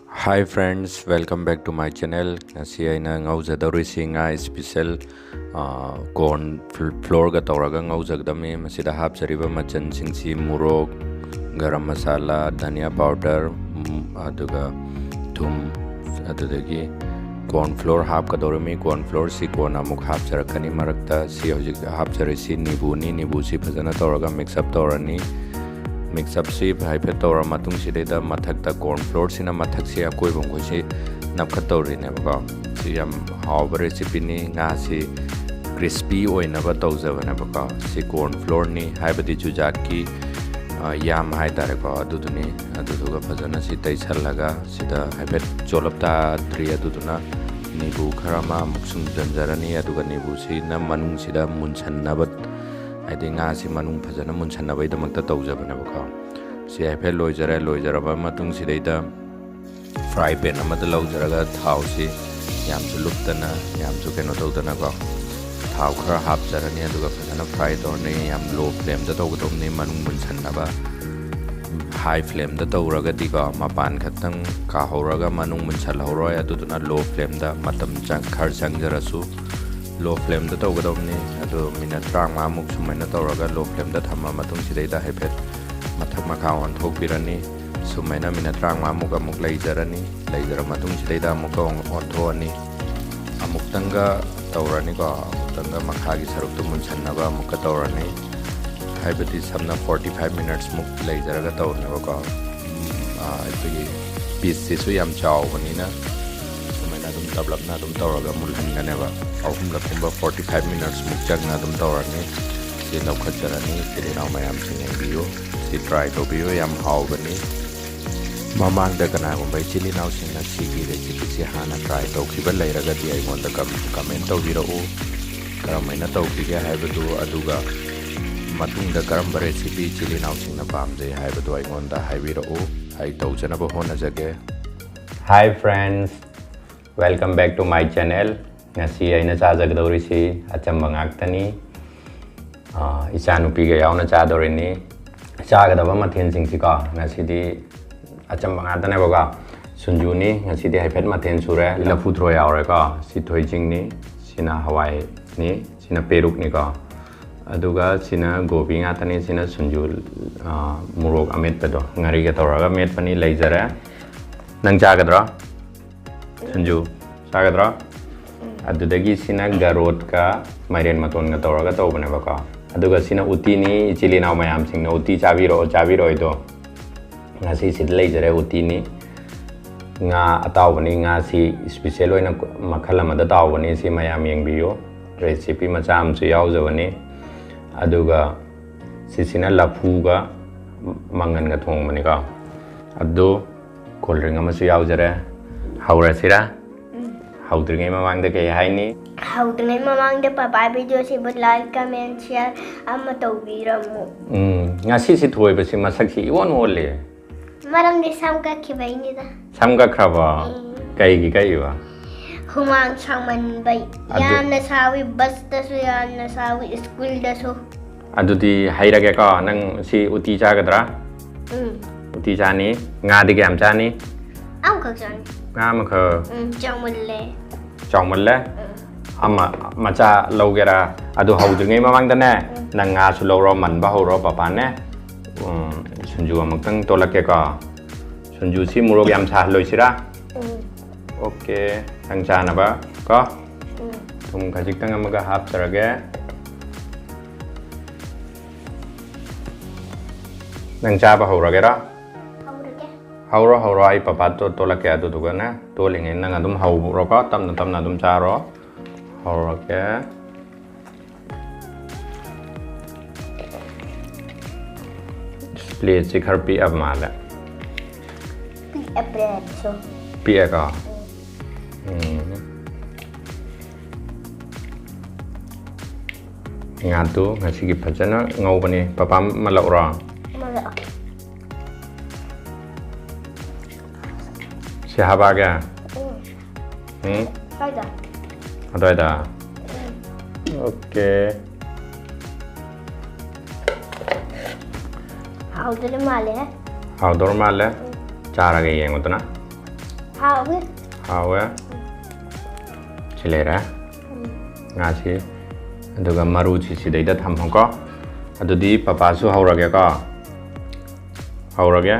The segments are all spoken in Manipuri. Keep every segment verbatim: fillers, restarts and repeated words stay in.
Hi friends, welcome back to my channel. ꯉꯁꯤ ꯑꯩꯅ ꯉꯧꯖꯗꯧꯔꯤꯁꯤ ꯉꯥ special, corn flourꯒ ꯇꯧꯔꯒ ꯉꯧꯖꯒꯗꯕꯅꯤ꯫ ꯃꯁꯤꯗ ꯍꯥꯞꯆꯔꯤꯕ ꯃꯆꯜꯁꯤꯡꯁꯤ ꯃꯣꯔꯣꯛ, ꯒꯔꯝ ꯃꯁꯥꯂꯥ, ꯙꯅꯤꯌꯥ powder, ꯎꯝ, ꯑꯗꯨꯒ ꯊꯨꯝ, ꯑꯗꯨꯗꯒꯤ corn flour ꯍꯥꯞꯀꯗꯧꯔꯤꯕꯅꯤ꯫ Corn flourꯁꯤ ꯀꯣꯟꯅ ꯑꯃꯨꯛ ꯍꯥꯞꯆꯔꯛꯀꯅꯤ꯫ ꯃꯔꯛꯇ ꯁꯤ ꯍꯧꯖꯤꯛ ꯍꯥꯞꯆꯔꯤꯁꯤ ꯅꯤꯕꯨꯅꯤ꯫ ꯅꯤꯕꯨꯁꯤ ꯐꯖꯅ ꯇꯧꯔꯒ mix up ꯇꯧꯔꯅꯤ꯫ Mix upꯁꯤ ꯍꯥꯏꯐꯦꯠ ꯇꯧꯔ ꯃꯇꯨꯡꯁꯤꯗꯩꯗ ꯃꯊꯛꯇ corn flourꯁꯤꯅ ꯃꯊꯛꯁꯤ ꯑꯀꯣꯏꯕ ꯃꯈꯣꯏꯁꯤ ꯅꯞꯈꯠꯇꯧꯔꯤꯅꯦꯕꯀꯣ꯫ ꯁꯤ ꯌꯥꯝ ꯍꯥꯎꯕ recipeꯅꯤ꯫ ꯉꯥꯁꯤ crispy ꯑꯣꯏꯅꯕ ꯇꯧꯖꯕꯅꯦꯕꯀꯣ꯫ ꯁꯤ corn flourꯅꯤ, ꯍꯥꯏꯕꯗꯤ ꯆꯨꯖꯥꯛꯀꯤ, ꯑ, ꯌꯥꯝ ꯍꯥꯏꯇꯥꯔꯦꯀꯣ, ꯑꯗꯨꯗꯨꯅꯤ꯫ ꯑꯗꯨꯗꯨꯒ ꯐꯖꯅ ꯁꯤ ꯇꯩꯁꯜꯂꯒ ꯁꯤꯗ ꯍꯥꯏꯐꯦꯠ ꯆꯣꯠꯂꯞ ꯇꯥꯗ꯭ꯔꯤ, ꯑꯗꯨꯗꯨꯅ ꯅꯤꯕꯨ ꯈꯔ ꯑꯃ ꯑꯃꯨꯛ ꯁꯨꯝꯖꯤꯟꯖꯔꯅꯤ꯫ ꯑꯗꯨꯒ ꯅꯤꯕꯨꯁꯤꯅ ꯃꯅꯨꯡꯁꯤꯗ ꯃꯨꯟꯁꯟꯅꯕ, ꯍꯥꯏꯗꯤ ꯉꯥꯁꯤ ꯃꯅꯨꯡ ꯐꯖꯅ ꯃꯨꯟꯁꯟꯅꯕꯒꯤꯗꯃꯛꯇ ꯇꯧꯖꯕꯅꯦꯕꯀꯣ꯫ ꯁꯤ ꯍꯥꯏꯐꯦꯠ ꯂꯣꯏꯖꯔꯦ꯫ ꯂꯣꯏꯖꯔꯕ ꯃꯇꯨꯡꯁꯤꯗꯩꯗ fry pan ꯑꯃꯗ ꯂꯧꯖꯔꯒ ꯊꯥꯎꯁꯤ ꯌꯥꯝꯁꯨ ꯂꯨꯞꯇꯅ, ꯌꯥꯝꯁꯨ ꯀꯩꯅꯣ ꯇꯧꯗꯅꯀꯣ, ꯊꯥꯎ ꯈꯔ ꯍꯥꯞꯆꯔꯅꯤ꯫ ꯑꯗꯨꯒ ꯐꯖꯅ fry ꯇꯧꯔꯅꯤ꯫ ꯌꯥꯝ low flameꯗ ꯇꯧꯒꯗꯧꯕꯅꯤ ꯃꯅꯨꯡ ꯃꯨꯟꯁꯟꯅꯕ꯫ High flameꯗ ꯇꯧꯔꯒꯗꯤꯀꯣ, ꯃꯄꯥꯟ ꯈꯛꯇꯪ ꯀꯥꯍꯧꯔꯒ ꯃꯅꯨꯡ ꯃꯨꯟꯁꯜꯍꯧꯔꯣꯏ꯫ ꯑꯗꯨꯗꯨꯅ low flameꯗ ꯃꯇꯝ ꯆꯪ-, ꯈꯔ ꯆꯪꯖꯔꯁꯨ, low flameꯗ ꯇꯧꯒꯗꯧꯕꯅꯤ꯫ ꯑꯗꯨ minute ꯇꯔꯥꯃꯉꯥꯃꯨꯛ ꯁꯨꯃꯥꯏꯅ ꯇꯧꯔꯒ low flameꯗ ꯊꯝꯃ ꯃꯇꯨꯡꯁꯤꯗꯩꯗ ꯍꯥꯏꯐꯦꯠ ꯃꯊꯛ ꯃꯈꯥ ꯑꯣꯟꯊꯣꯛꯄꯤꯔꯅꯤ꯫ ꯁꯨꯃꯥꯏꯅ minute ꯇꯔꯥꯃꯉꯥꯃꯨꯛ ꯑꯃꯨꯛ ꯂꯩꯖꯔꯅꯤ꯫ ꯂꯩꯖꯔ ꯃꯇꯨꯡꯁꯤꯗꯩꯗ ꯑꯃꯨꯛꯀ ꯑꯃꯨꯛ ꯑꯣꯟꯊꯣꯛꯑꯅꯤ꯫ ꯑꯃꯨꯛꯇꯪꯒ ꯇꯧꯔꯅꯤꯀꯣ꯫ ꯑꯃꯨꯛꯇꯪꯒ ꯃꯈꯥꯒꯤ ꯁꯔꯨꯛꯇꯨ ꯃꯨꯟꯁꯟꯅꯕ ꯑꯃꯨꯛꯀ ꯇꯧꯔꯅꯤ꯫ ꯍꯥꯏꯕꯗꯤ ꯁꯝꯅ forty five minutesꯃꯨꯛ ꯂꯩꯖꯔꯒ ꯇꯧꯅꯦꯕꯀꯣ꯫ ꯎꯝ, ꯑ, ꯑꯩꯈꯣꯏꯒꯤ pieceꯁꯤꯁꯨ ꯌꯥꯝ ꯆꯥꯎꯕꯅꯤꯅ ꯁꯨꯃꯥꯏꯅ ꯑꯗꯨꯝ ꯇꯞꯂꯞꯅ ꯑꯗꯨꯝ ꯇꯧꯔꯒ ꯃꯨꯜꯍꯟꯒꯅꯦꯕ꯫ ꯑꯍꯨꯝꯂꯛꯀꯨꯝꯕ forty five minutesꯃꯨꯛ ꯆꯪꯅ ꯑꯗꯨꯝ ꯇꯧꯔꯅꯤ꯫ ꯁꯤ ꯂꯧꯈꯠꯆꯔꯅꯤ꯫ ꯏꯆꯤꯜ ꯏꯅꯥꯎ ꯃꯌꯥꯝꯁꯤꯡ ꯌꯦꯡꯕꯤꯌꯨ꯫ ꯁꯤ try ꯇꯧꯕꯤꯌꯨ, ꯌꯥꯝ ꯍꯥꯎꯕꯅꯤ꯫ ꯃꯃꯥꯡꯗ ꯀꯅꯥꯒꯨꯝꯕ ꯏꯆꯤꯜ ꯏꯅꯥꯎꯁꯤꯡꯅ ꯁꯤꯒꯤ recipeꯁꯤ ꯍꯥꯟꯅ try ꯇꯧꯈꯤꯕ ꯂꯩꯔꯒꯗꯤ ꯑꯩꯉꯣꯟꯗ com-, comment ꯇꯧꯕꯤꯔꯛꯎ꯫ ꯀꯔꯝꯍꯥꯏꯅ ꯇꯧꯈꯤꯒꯦ ꯍꯥꯏꯕꯗꯨ, ꯑꯗꯨꯒ ꯃꯇꯨꯡꯗ ꯀꯔꯝꯕ recipe ꯏꯆꯤꯜ ꯏꯅꯥꯎꯁꯤꯡꯅ ꯄꯥꯝꯖꯩ ꯍꯥꯏꯕꯗꯨ ꯑꯩꯉꯣꯟꯗ ꯍꯥꯏꯕꯤꯔꯛꯎ꯫ ꯑꯩ ꯇꯧꯖꯅꯕ ꯍꯣꯠꯅꯖꯒꯦ꯫ Hi friends, welcome back to my channel. ꯉꯁꯤ ꯑꯩꯅ ꯆꯥꯖꯒꯗꯧꯔꯤꯁꯤ ꯑꯆꯝꯕ ꯉꯥꯛꯇꯅꯤ꯫ ꯑꯥ, ꯏꯆꯥꯅꯨꯄꯤꯒ ꯌꯥꯎꯅ ꯆꯥꯗꯧꯔꯤꯅꯤ꯫ ꯆꯥꯒꯗꯕ ꯃꯊꯦꯜꯁꯤꯡꯁꯤꯀꯣ, ꯉꯁꯤꯗꯤ ꯑꯆꯝꯕ ꯉꯥꯛꯇꯅꯦꯕꯀꯣ꯫ ꯁꯤꯡꯖꯨꯅꯤ ꯉꯁꯤꯗꯤ ꯍꯥꯏꯐꯦꯠ ꯃꯊꯦꯜ ꯁꯨꯔꯦ꯫ ꯂꯐꯨ ꯊꯔꯣ ꯌꯥꯎꯔꯦꯀꯣ꯫ ꯁꯤ ꯊꯣꯏꯖꯤꯡꯅꯤ, ꯁꯤꯅ ꯍꯋꯥꯏꯅꯤ, ꯁꯤꯅ ꯄꯦꯔꯨꯛꯅꯤꯀꯣ꯫ ꯑꯗꯨꯒ ꯁꯤꯅ ꯒꯣꯕꯤ ꯉꯥꯛꯇꯅꯤ꯫ ꯁꯤꯅ ꯁꯤꯡꯖꯨ, ꯑ, ꯃꯣꯔꯣꯛ ꯑꯃꯦꯠꯄꯗꯣ ꯉꯥꯔꯤꯒ ꯇꯧꯔꯒ ꯃꯦꯠꯄꯅꯤ꯫ ꯂꯩꯖꯔꯦ꯫ ꯅꯪ ꯆꯥꯒꯗ꯭ꯔꯣ? ꯁꯤꯡꯖꯨ ꯆꯥꯒꯗ꯭ꯔꯣ? ꯑꯗꯨꯗꯒꯤ ꯁꯤꯅ ꯒꯥꯔꯣꯠꯀ ꯃꯥꯏꯔꯦꯟ ꯃꯇꯣꯟꯒ ꯇꯧꯔꯒ ꯇꯧꯕꯅꯦꯕꯀꯣ꯫ ꯑꯗꯨꯒ ꯁꯤꯅ ꯎꯇꯤꯅꯤ꯫ ꯏꯆꯤꯜ ꯏꯅꯥꯎ ꯃꯌꯥꯝꯁꯤꯡꯅ ꯎꯇꯤ ꯆꯥꯕꯤꯔꯛꯑꯣ ꯆꯥꯕꯤꯔꯛꯑꯣꯏꯗꯣ, ꯉꯁꯤ ꯁꯤꯗ ꯂꯩꯖꯔꯦ ꯎꯇꯤꯅꯤ꯫ ꯉꯥ ꯑꯇꯥꯎꯕꯅꯤ꯫ ꯉꯥꯁꯤ ꯏꯁꯄꯤꯁꯦꯜ ꯑꯣꯏꯅ ꯃꯈꯜ ꯑꯃꯗ ꯇꯥꯎꯕꯅꯤ꯫ ꯁꯤ ꯃꯌꯥꯝ ꯌꯦꯡꯕꯤꯌꯨ꯫ ꯔꯦꯁꯤꯄꯤ ꯃꯆꯥ ꯑꯃꯁꯨ ꯌꯥꯎꯖꯕꯅꯤ꯫ ꯑꯗꯨꯒ ꯁꯤꯁꯤꯅ ꯂꯐꯨꯒ ꯃꯪꯒꯟꯒ ꯊꯣꯡꯕꯅꯤꯀꯣ꯫ ꯑꯗꯨ ꯀꯣꯜ ꯗ꯭ꯔꯤꯡ ꯑꯃꯁꯨ ꯌꯥꯎꯖꯔꯦ꯫ ꯍꯧꯔꯁꯤꯔꯥ? ꯍꯧꯗ꯭ꯔꯤꯉꯩ ꯃꯃꯥꯡꯗ ꯀꯩ ꯍꯥꯏꯅꯤ? ꯍꯧꯗ꯭ꯔꯤꯉꯩ ꯃꯃꯥꯡꯗ ꯄꯄꯥ ꯚꯤꯗꯤꯑꯣꯁꯤꯕꯨ ꯂꯥꯏꯛ, ꯀꯃꯦꯟ, ꯁꯤꯌꯔ ꯑꯃ ꯇꯧꯕꯤꯔꯝꯃꯨ꯫ ꯎꯝ, ꯉꯁꯤꯁꯤ ꯊꯣꯏꯕꯁꯤ ꯃꯁꯛꯁꯤ ꯏꯑꯣꯟ ꯑꯣꯜꯂꯦ꯫ ꯃꯔꯝꯗꯤ ꯁꯝ ꯀꯛꯈꯤꯕꯩꯅꯤꯗ꯫ ꯁꯝ ꯀꯛꯈ꯭ꯔꯕꯣ? ꯎꯝ꯫ ꯀꯩꯒꯤ ꯀꯛꯏꯕ? ꯍꯨꯃꯥꯡ ꯁꯥꯎꯃꯟꯕꯩ꯫ ꯑꯗꯨ ꯌꯥꯝꯅ ꯁꯥꯎꯏ, ꯕꯁꯇꯁꯨ ꯌꯥꯝꯅ ꯁꯥꯎꯏ, ꯁ꯭ꯀꯨꯜꯗꯁꯨ꯫ ꯑꯗꯨꯗꯤ ꯍꯩꯔꯒꯦꯀꯣ꯫ ꯅꯪ ꯁꯤ ꯎꯇꯤ ꯆꯥꯒꯗ꯭ꯔꯥ? ꯎꯝ꯫ ꯎꯇꯤ ꯆꯥꯅꯤ꯫ ꯉꯥꯗꯤ ꯀꯌꯥꯝ ꯆꯥꯅꯤ? ꯑꯃꯈꯛ ꯆꯥꯅꯤ꯫ ꯉꯥ ꯑꯃꯈꯛ꯫ ꯎꯝ, ꯆꯥꯎꯃꯜꯂꯦ꯫ ꯆꯥꯎꯃꯜꯂꯦ? ꯎꯝ꯫ ꯑꯃ ꯃꯆꯥ ꯂꯧꯒꯦꯔꯥ? ꯑꯗꯨ ꯍꯧꯗ꯭ꯔꯤꯉꯩ ꯃꯃꯥꯡꯗꯅꯦ, ꯎꯝ꯫ ꯅꯪ ꯉꯥꯁꯨ ꯂꯧꯔꯣ, ꯃꯟꯕ ꯍꯧꯔꯣ, ꯄꯄꯥꯅꯦ꯫ ꯎꯝ, ꯁꯤꯡꯖꯨ ꯑꯃꯨꯛꯇꯪ ꯇꯣꯠꯂꯛꯀꯦꯀꯣ꯫ ꯁꯤꯡꯖꯨꯁꯤ ꯃꯣꯔꯣꯛ ꯌꯥꯝ ꯁꯥꯍꯜꯂꯣꯏꯁꯤꯔꯥ? ꯎꯝ꯫ ꯑꯣꯀꯦ, ꯅꯪ ꯆꯥꯅꯕ ꯀꯣ꯫ ꯎꯝ꯫ ꯊꯨꯝ ꯈꯖꯤꯛꯇꯪ ꯑꯃꯒ ꯍꯥꯞꯆꯔꯒꯦ꯫ ꯅꯪ ꯆꯥꯕ ꯍꯧꯔꯒꯦꯔꯥ? ꯍꯧꯔꯒꯦ꯫ ꯍꯧꯔꯣ, ꯍꯧꯔꯣ, ꯑꯩ ꯄꯄꯥ ꯇꯣ-, ꯇꯣꯠꯂꯛꯀꯦ꯫ ꯑꯗꯨꯗꯨꯒꯅꯦ, ꯇꯣꯠꯂꯤꯉꯩ ꯅꯪ ꯑꯗꯨꯝ ꯍꯧꯔꯣꯀꯣ, ꯇꯞꯅ ꯇꯞꯅ ꯑꯗꯨꯝ ꯆꯥꯔꯣ꯫ ꯍꯧꯔꯒꯦ꯫ ꯄ꯭ꯂꯦꯠꯁꯤ ꯈꯔ ꯄꯤꯛꯑꯕ ꯃꯥꯜꯂꯦ꯫ ꯄꯤꯛꯑꯦ ꯄ꯭ꯂꯦꯠꯁꯨ꯫ ꯄꯤꯛꯑꯦꯀꯣ? ꯎꯝ꯫ ꯉꯥꯗꯨ ꯉꯁꯤꯒꯤ ꯐꯖꯅ ꯉꯧꯕꯅꯤ꯫ ꯄꯄꯥ ꯃꯜꯂꯛꯎꯔꯣ? ꯃꯜꯂꯛꯑꯣ꯫ ꯁꯤ ꯍꯥꯞꯄꯛꯑꯒꯦ? ꯎꯝ꯫ ꯎꯝ? ꯀꯥꯏꯗ? ꯑꯗꯨꯋꯥꯏꯗ? ꯎꯝ꯫ ꯑꯣꯀꯦ꯫ ꯍꯥꯎꯗꯣꯏ ꯃꯥꯜꯂꯦꯍꯦ꯫ ꯍꯥꯎꯗꯧꯔ ꯃꯥꯜꯂꯦ? ꯎꯝ꯫ ꯆꯥꯔꯒ ꯌꯦꯡꯉꯨꯗꯅ꯫ ꯍꯥꯎꯋꯤ꯫ ꯍꯥꯎꯋꯦ꯫ ꯁꯤ ꯂꯩꯔꯦ꯫ ꯎꯝ꯫ ꯉꯥꯁꯤ꯫ ꯑꯗꯨꯒ ꯃꯔꯨꯁꯤ ꯁꯤꯗꯩꯗ ꯊꯝꯃꯣꯀꯣ꯫ ꯑꯗꯨꯗꯤ ꯄꯄꯥꯁꯨ ꯍꯧꯔꯒꯦꯀꯣ꯫ ꯍꯧꯔꯒꯦ꯫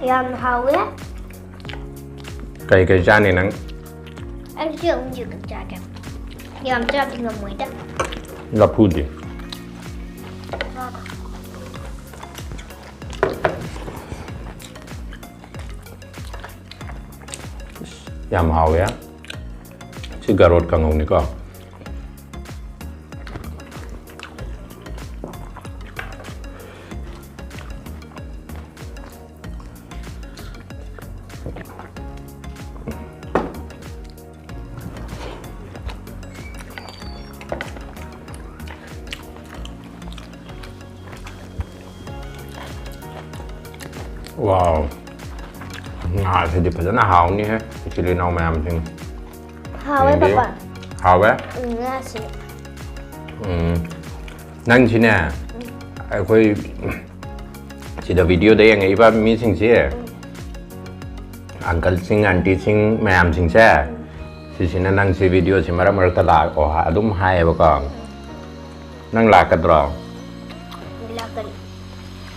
ꯌꯥꯝ ꯍꯥꯎꯋꯦ꯫ ꯀꯩ ꯀꯩ ꯆꯥꯅꯤ ꯅꯪ? ꯑꯩꯁꯨ ꯑꯃꯨꯛ ꯆꯤꯛꯀꯟ ꯆꯥꯒꯦ꯫ ꯌꯥꯝ ꯆꯥꯕꯗꯤ ꯉꯝꯃꯣꯏꯗ꯫ ꯂꯐꯨꯗꯤ? ꯌꯥꯝ ꯍꯥꯎꯋꯦ꯫ ꯁꯤ ꯒꯥꯔꯣꯠ ꯀꯥꯡꯉꯧꯅꯤꯀꯣ꯫ Wow. ꯉꯥꯁꯤꯗꯤ ꯐꯖꯅ ꯍꯥꯎꯅꯤꯍꯦ, ꯏꯆꯤꯜ ꯏꯅꯥꯎ ꯃꯌꯥꯝꯁꯤꯡ꯫ ꯍꯥꯎꯋꯦ, ꯌꯦꯡꯕꯤꯌꯨ꯫ ꯄꯄꯥ꯫ ꯍꯥꯎꯋꯦ? ꯎꯝ, ꯉꯥꯁꯤ꯫ ꯎꯝ꯫ ꯅꯪꯁꯤꯅꯦ, ꯎꯝ꯫ ꯑꯩꯈꯣꯏ ꯁꯤꯗ videoꯗ ꯌꯦꯡꯉꯛꯏꯕ ꯃꯤꯁꯤꯡꯁꯦ, ꯎꯝ꯫ Uncleꯁꯤꯡ, auntieꯁꯤꯡ ꯃꯌꯥꯝꯁꯤꯡꯁꯦ, ꯎꯝ꯫ ꯁꯤꯁꯤꯅ ꯅꯪꯁꯤ videoꯁꯤ ꯃꯔꯛ ꯃꯔꯛꯇ ꯂꯥꯛꯑꯣ ꯍꯥ-, ꯑꯗꯨꯝ ꯍꯥꯏꯌꯦꯕꯀꯣ꯫ ꯎꯝ꯫ ꯅꯪ ꯂꯥꯛꯀꯗ꯭ꯔꯣ? ꯂꯥꯛꯀꯅꯤ꯫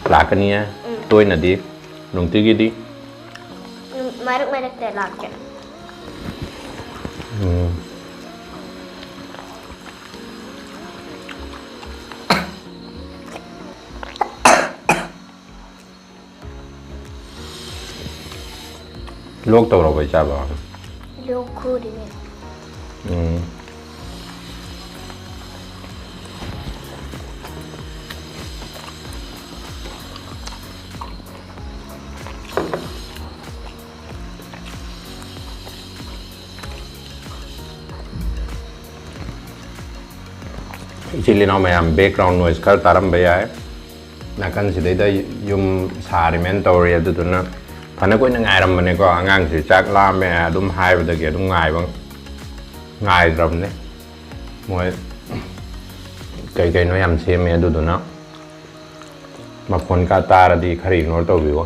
ꯂꯥꯛꯀꯅꯤꯌꯦ? ꯎꯝ꯫ ꯇꯣꯏꯅꯗꯤ? ꯅꯨꯡꯇꯤꯒꯤꯗꯤ? ꯎꯝ, ꯃꯔꯛ ꯃꯔꯛꯇ ꯂꯥꯛꯀꯦ꯫ ꯎꯝ꯫ Lock ꯇꯧꯔꯕꯣ ꯏꯆꯥꯕꯣ? Lock ꯈꯨꯔꯤꯅꯦ꯫ ꯎꯝ꯫ ꯏꯆꯤꯜ ꯏꯅꯥꯎ ꯃꯌꯥꯝ, background noise ꯈꯔ ꯇꯥꯔꯝꯕ ꯌꯥꯏ꯫ ꯅꯥꯀꯟꯁꯤꯗꯩꯗ ꯌꯨꯝ ꯁꯥꯔꯤꯃꯦꯅ ꯇꯧꯔꯤ, ꯑꯗꯨꯗꯨꯅ ꯐꯅ ꯀꯨꯏꯅ ꯉꯥꯏꯔꯝꯕꯅꯦꯀꯣ꯫ ꯑꯉꯥꯡꯁꯤ ꯆꯥꯛ ꯂꯥꯝꯃꯦ ꯑꯗꯨꯝ ꯍꯥꯏꯕꯗꯒꯤ ꯑꯗꯨꯝ ꯉꯥꯏꯕ ꯉꯥꯏꯗ꯭ꯔꯕꯅꯦ꯫ ꯃꯣꯏ ꯀꯩ ꯀꯩꯅꯣ ꯌꯥꯝ ꯁꯦꯝꯃꯦ, ꯑꯗꯨꯗꯨꯅ ꯃꯈꯣꯟ ꯀꯥ ꯇꯥꯔꯗꯤ ꯈꯔ ignore ꯇꯧꯕꯤꯌꯣ꯫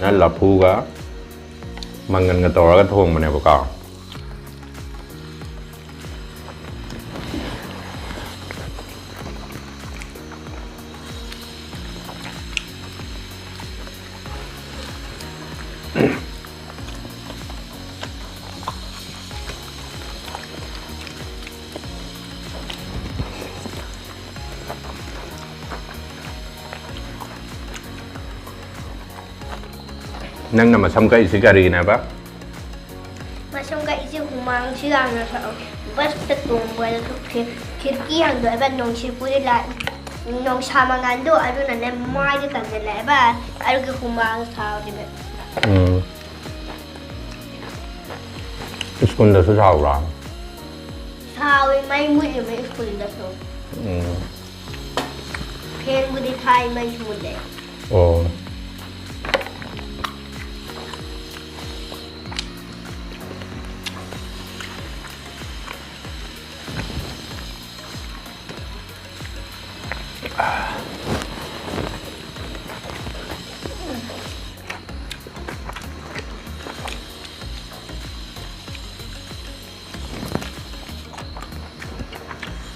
ꯅ ꯂꯐꯨꯒ ꯃꯪꯒꯟꯒ ꯇꯧꯔꯒ ꯊꯣꯡꯕꯅꯦꯕꯀꯣ꯫ ꯅꯪꯅ ꯃꯁꯝ ꯀꯛꯏꯁꯤ ꯀꯔꯤꯒꯤꯅꯦꯕ? ꯃꯁꯝ ꯀꯛꯏꯁꯦ ꯍꯨꯃꯥꯡꯁꯨ ꯌꯥꯝꯅ ꯁꯧꯋꯦ꯫ ꯕꯁꯇ ꯇꯣꯡꯕꯗꯁꯨ ꯈꯤ-, ꯈꯤꯔꯀꯤ ꯍꯥꯡꯗꯣꯛꯑꯦꯕ, ꯅꯨꯡꯁꯤꯠꯄꯨꯗꯤ ꯂꯥꯛ-, ꯅꯨꯡꯁꯥ ꯃꯉꯥꯜꯗꯣ ꯑꯗꯨꯅꯅꯦ ꯃꯥꯏꯗ ꯇꯥꯁꯤꯜꯂꯛꯑꯦꯕ, ꯑꯗꯨꯒꯤ ꯍꯨꯃꯥꯡ ꯁꯧꯔꯤꯕ꯫ ꯎꯝ꯫ ꯁ꯭ꯀꯨꯜꯗꯁꯨ ꯁꯥꯎꯕ꯭ꯔꯥ? ꯁꯥꯎꯋꯦ, ꯃꯩ ꯃꯨꯠꯂꯤꯃꯦ ꯁ꯭ꯀꯨꯜꯗꯁꯨ꯫ ꯎꯝ꯫ ꯐꯦꯟꯕꯨꯗꯤ ꯊꯥꯏ, ꯃꯩꯁꯨ ꯃꯨꯠꯂꯦ꯫ ꯑꯣ꯫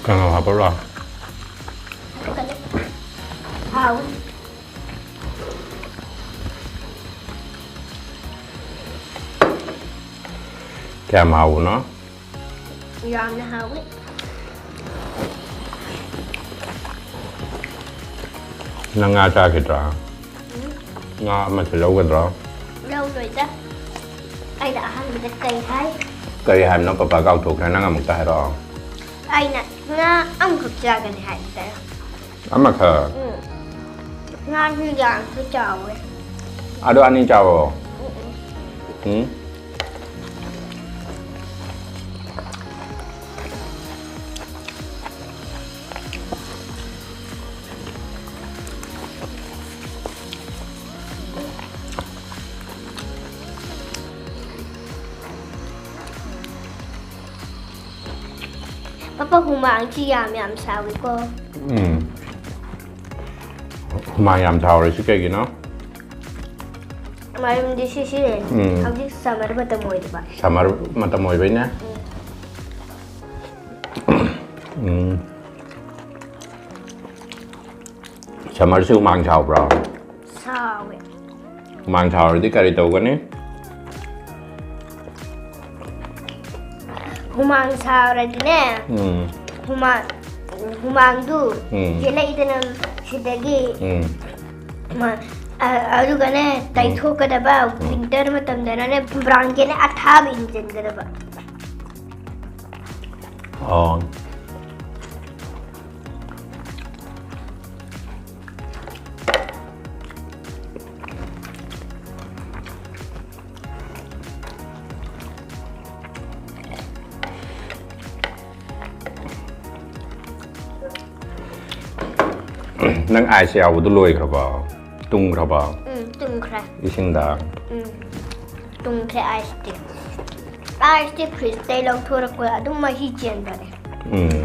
ꯀꯥꯡꯉꯧ ꯍꯥꯞꯄꯔꯣ? ꯍꯥꯎꯋꯤ꯫ ꯀꯌꯥꯝ ꯍꯥꯎꯕꯅꯣ? ꯌꯥꯝꯅ ꯍꯥꯎꯋꯤ꯫ ꯅꯪ ꯉꯥ ꯆꯥꯈꯤꯗ꯭ꯔꯣ? ꯎꯝ꯫ ꯉꯥ ꯑꯃꯁꯨ ꯂꯧꯒꯗ꯭ꯔꯣ? ꯂꯧꯔꯣꯏꯗ꯫ ꯑꯩꯅ ꯑꯍꯥꯟꯕꯗ ꯀꯩ ꯍꯥꯏ? ꯀꯔꯤ ꯍꯥꯏꯕꯅꯣ? ꯄꯄꯥ ꯀꯥꯎꯊꯣꯛꯈ꯭ꯔꯦ꯫ ꯅꯪ ꯑꯃꯨꯛꯇ ꯍꯥꯏꯔꯛꯑꯣ꯫ ꯑꯩꯅ ꯉꯥ ꯑꯃꯈꯛ ꯆꯥꯒꯅꯤ ꯍꯥꯏꯕꯗ꯫ ꯑꯃꯈꯛ? ꯎꯝ꯫ ꯉꯥꯁꯨ ꯌꯥꯝꯁꯨ ꯆꯥꯎꯋꯦ꯫ ꯑꯗꯣ ꯑꯅꯤ ꯆꯥꯎꯋꯣ꯫ ꯎꯝ, ꯎꯝ꯫ ꯎꯝ? ꯍꯨꯃꯥꯡꯁꯤ ꯌꯥꯝ ꯌꯥꯝ ꯁꯥꯎꯏꯀꯣ꯫ ꯎꯝ꯫ ꯍꯨꯃꯥꯡ ꯌꯥꯝ ꯁꯥꯎꯔꯤꯁꯤ ꯀꯩꯒꯤꯅꯣ? ꯃꯔꯝꯗꯤ ꯁꯤꯁꯤ ꯎꯝ꯫ ꯍꯧꯖꯤꯛ summer ꯃꯇꯝ ꯑꯣꯏꯗꯕ꯫ Summer ꯃꯇꯝ ꯑꯣꯏꯕꯩꯅꯦ? ꯎꯝ꯫ ꯎꯝ꯫ Summerꯁꯤ ꯍꯨꯃꯥꯡ ꯁꯥꯎꯕ꯭ꯔꯣ? ꯁꯥꯎꯋꯦ꯫ ꯍꯨꯃꯥꯡ ꯁꯥꯎꯔꯗꯤ ꯀꯔꯤ ꯇꯧꯒꯅꯤ? ꯍꯨꯃꯥꯡ ꯁꯥꯎꯔꯗꯤꯅꯦ, ꯎꯝ꯫ ꯍꯨꯃꯥꯡ, ꯍꯨꯃꯥꯡꯗꯨ ꯎꯝ꯫ ꯆꯦꯜꯂꯛꯏꯗꯅ ꯁꯤꯗꯒꯤ꯫ ꯎꯝ꯫ ꯃ-, ꯑ-, ꯑꯗꯨꯒꯅꯦ, ꯎꯝ꯫ ꯇꯩꯊꯣꯛꯀꯗꯕ, ꯎꯝ꯫ Winter ꯃꯇꯝꯗꯅꯅꯦ, blanketꯅꯦ ꯑꯊꯥꯕ ꯏꯟꯁꯤꯟꯒꯗꯕ꯫ ꯑꯣ꯫ ꯅꯪ ice ꯌꯥꯎꯕꯗꯣ ꯂꯣꯏꯈ꯭ꯔꯕꯣ? ꯇꯨꯡꯈ꯭ꯔꯕꯣ? ꯎꯝ, ꯇꯨꯡꯈ꯭ꯔꯦ꯫ ꯏꯁꯤꯡꯗ? ꯎꯝ, ꯇꯨꯡꯈ꯭ꯔꯦ iceꯇꯤ꯫ Iceꯇꯤ fridgeꯇꯩ ꯂꯧꯊꯣꯔꯛꯄ ꯑꯗꯨꯝ ꯃꯍꯤ ꯆꯦꯟꯕꯅꯦ꯫ ꯎꯝ꯫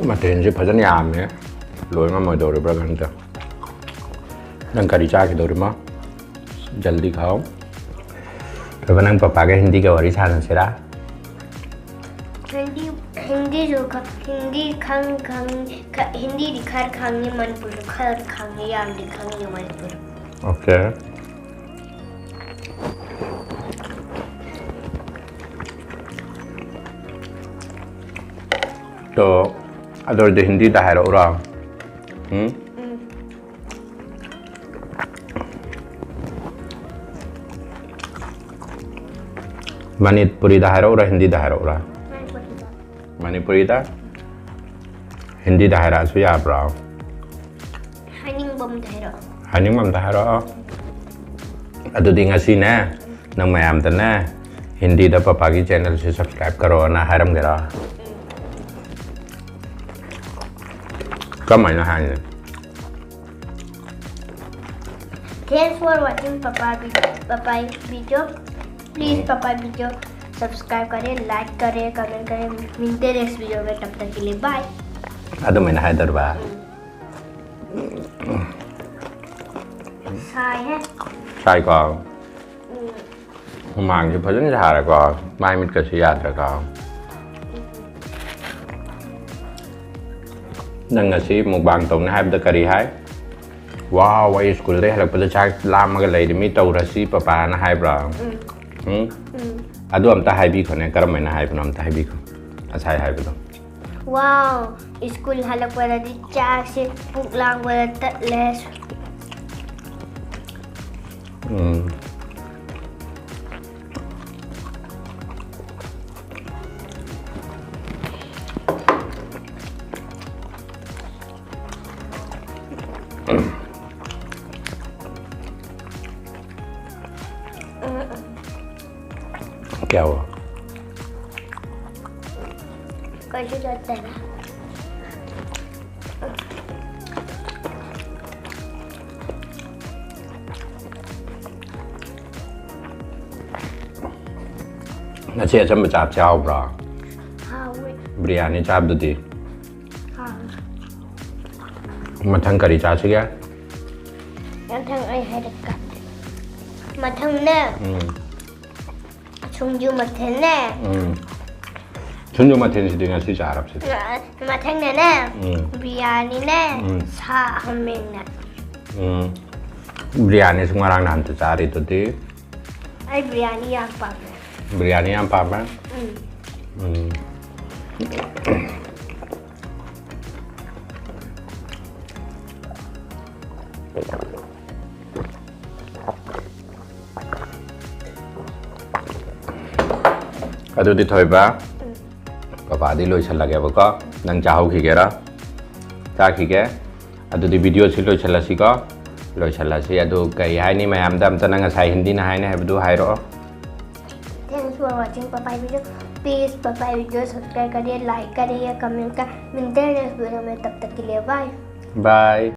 ꯃꯊꯦꯜꯁꯦ ꯐꯖꯅ ꯌꯥꯝꯃꯦ, ꯂꯣꯏ ꯉꯝꯃꯣꯏꯗꯧꯔꯤꯕ꯭ꯔꯥ ꯈꯪꯗꯦ꯫ ꯅꯪ ꯀꯔꯤ ꯆꯥꯈꯤꯗꯧꯔꯤꯃꯣ? ꯖꯜꯗꯤ ꯈꯥꯎ꯫ ꯑꯗꯨꯒ ꯅꯪ ꯄꯄꯥꯒ ꯍꯤꯟꯗꯤꯒ ꯋꯥꯔꯤ ꯁꯥꯟꯅꯁꯤꯔꯥ? ꯍꯤꯟꯗꯤ, ꯍꯤꯟꯗꯤꯁꯨ ꯈ-, ꯍꯤꯟꯗꯤ ꯈꯪ-, ꯈꯪ-, ꯈ-, ꯍꯤꯟꯗꯤꯗꯤ ꯈꯔ ꯈꯪꯉꯤ, ꯃꯅꯤꯄꯨꯔꯤꯁꯨ ꯈꯔ ꯈꯪꯉꯤ, ꯌꯥꯝꯗꯤ ꯈꯪꯗꯦ ꯃꯅꯤꯄꯨꯔꯤ꯫ Okay꯫ ꯇꯣ, ꯑꯗꯨ ꯑꯣꯏꯔꯗꯤ ꯍꯤꯟꯗꯤꯗ ꯍꯥꯏꯔꯛꯎꯔꯣ? ꯎꯝ? ꯃꯅꯤꯄꯨꯔꯤꯗ ꯍꯥꯏꯔꯛꯎꯔꯥ, ꯍꯤꯟꯗꯤꯗ ꯍꯥꯏꯔꯛꯎꯔꯥ? ꯃꯅꯤꯄꯨꯔꯤꯗ? ꯍꯤꯟꯗꯤꯗ ꯍꯥꯏꯔꯛꯑꯁꯨ ꯌꯥꯕ꯭ꯔꯣ? ꯍꯥꯏꯅꯤꯡꯕ ꯑꯝꯗ ꯍꯥꯏꯔꯛꯑꯣ꯫ ꯍꯥꯏꯅꯤꯡꯕ ꯑꯝꯗ ꯍꯥꯏꯔꯛꯑꯣ꯫ ꯑꯗꯨꯗꯤ ꯉꯁꯤꯅꯦ, ꯅꯪ ꯃꯌꯥꯝꯗꯅꯦ, ꯍꯤꯟꯗꯤꯗ ꯄꯄꯥꯒꯤ ꯆꯦꯅꯦꯜꯁꯦ ꯁꯕꯁꯀ꯭ꯔꯥꯏꯕ ꯀꯔꯣꯅ ꯍꯥꯏꯔꯝꯒꯦꯔꯣ? ꯀꯃꯥꯏꯅ ꯍꯥꯏꯅꯤ? Thanks for watching Papa vid-, Papa video. Please Papa video subscribe करें, like करें, comment करें। मिलते हैं नेक्स्ट वीडियो में, तब तक के लिए बाय। ꯑꯗꯨꯃꯥꯏꯅ ꯍꯥꯏꯗꯣꯔꯕ? ꯁꯥꯏꯍꯦ꯫ ꯁꯥꯏꯀꯣ? ꯍꯨꯃꯥꯡꯁꯦ ꯐꯖꯅ ꯁꯥꯔꯦꯀꯣ? ꯃꯥꯏ ꯃꯤꯠꯀꯁꯨ ꯌꯥꯗ꯭ꯔꯦꯀꯣ? ꯅꯪ ꯉꯁꯤ ꯃꯨꯛꯕꯥꯡ ꯇꯧꯅꯤ ꯍꯥꯏꯕꯗ ꯀꯔꯤ ꯍꯥꯏ? "ꯋꯥꯎ, ꯑꯩ ꯁ꯭ꯀꯨꯜꯗꯩ ꯍꯜꯂꯛꯄꯗ ꯆꯥꯛ ꯂꯥꯝꯃꯒ ꯂꯩꯔꯤꯃꯤ, ꯇꯧꯔꯁꯤ ꯄꯄꯥꯅ" ꯍꯥꯏꯕ꯭ꯔꯣ? ꯎꯝ? ꯑꯗꯨ ꯑꯝꯇ ꯍꯥꯏꯕꯤꯈꯣꯅꯦ, ꯀꯔꯝ ꯍꯥꯏꯅ ꯍꯥꯏꯕꯅꯣ ꯑꯝꯇ ꯍꯥꯏꯕꯤꯈꯣ, ꯉꯁꯥꯏ ꯍꯥꯏꯕꯗꯣ꯫ ꯋꯥꯎ, ꯁ꯭ꯀꯨꯜ ꯍꯜꯂꯛꯄꯗꯗꯤ ꯆꯥꯛꯁꯦ ꯄꯨꯛ ꯂꯥꯝꯕꯗ ꯇꯠꯂꯦ꯫ ꯎꯝ꯫ क्या हुआ? कैसे जाता है? ꯉꯁꯤ ꯑꯆꯝꯕ ꯆꯥꯕꯁꯦ ꯍꯥꯎꯕ꯭ꯔꯣ? ꯍꯥꯎꯋꯦ꯫ ꯕꯤꯔꯌꯥꯅꯤ ꯆꯥꯕꯗꯨꯗꯤ? ꯍꯥꯎꯋꯦ꯫ ꯃꯊꯪ ꯀꯔꯤ ꯆꯥꯁꯤꯒꯦ? ꯃꯊꯪ ꯑꯩ ꯍꯥꯏꯔꯛꯀꯦ꯫ ꯃꯊꯪꯅꯦ꯫ ꯎꯝ꯫ ꯁꯤꯡꯖꯨ ꯃꯊꯦꯜꯅꯦ꯫ ꯎꯝ꯫ ꯁꯤꯡꯖꯨ ꯃꯊꯦꯜꯁꯤꯗꯤ ꯉꯁꯤ ꯆꯥꯔꯕꯁꯤꯗꯤ꯫ ꯃꯊꯪꯗꯅꯦ, ꯎꯝ꯫ ꯕꯤꯔꯌꯥꯅꯤꯅꯦ, ꯎꯝ꯫ ꯁꯥ ꯍꯥꯃꯦꯡꯅꯦ꯫ ꯎꯝ꯫ ꯕꯤꯔꯌꯥꯅꯤꯁꯨ ꯉꯔꯥꯡ ꯅꯍꯥꯟꯇ ꯆꯥꯔꯤꯗꯨꯗꯤ꯫ ꯑꯩ ꯕꯤꯔꯌꯥꯅꯤ ꯌꯥꯝ ꯄꯥꯝꯃꯦ꯫ ꯕꯤꯔꯌꯥꯅꯤ ꯌꯥꯝ ꯄꯥꯝꯃꯦ? ꯎꯝ꯫ ꯎꯝ꯫ ꯑꯗꯨꯗꯤ ꯊꯣꯏꯕ, ꯄꯄꯥꯗꯤ ꯂꯣꯏꯁꯜꯂꯒꯦꯕꯀꯣ꯫ ꯅꯪ ꯆꯥꯍꯧꯈꯤꯒꯦꯔꯥ? ꯆꯥꯈꯤꯒꯦ꯫ ꯑꯗꯨꯗꯤ video ꯁꯤ ꯂꯣꯏꯁꯜꯂꯁꯤꯀꯣ꯫ ꯂꯣꯏꯁꯜꯂꯁꯤ꯫ ꯑꯗꯨ ꯀꯔꯤ ꯍꯥꯏꯅꯤ ꯃꯌꯥꯝꯗ? ꯑꯝꯇ ꯅꯪ ꯉꯁꯥꯏ ꯍꯤꯟꯗꯤꯅ ꯍꯥꯏꯅꯤ ꯍꯥꯏꯕꯗꯨ ꯍꯥꯏꯔꯛꯑꯣ꯫ Thanks for watching Papai video. Please Papai video subscribe करिए, like करिए, comment का। मिलते हैं next video में, तब तक के लिए bye. Bye.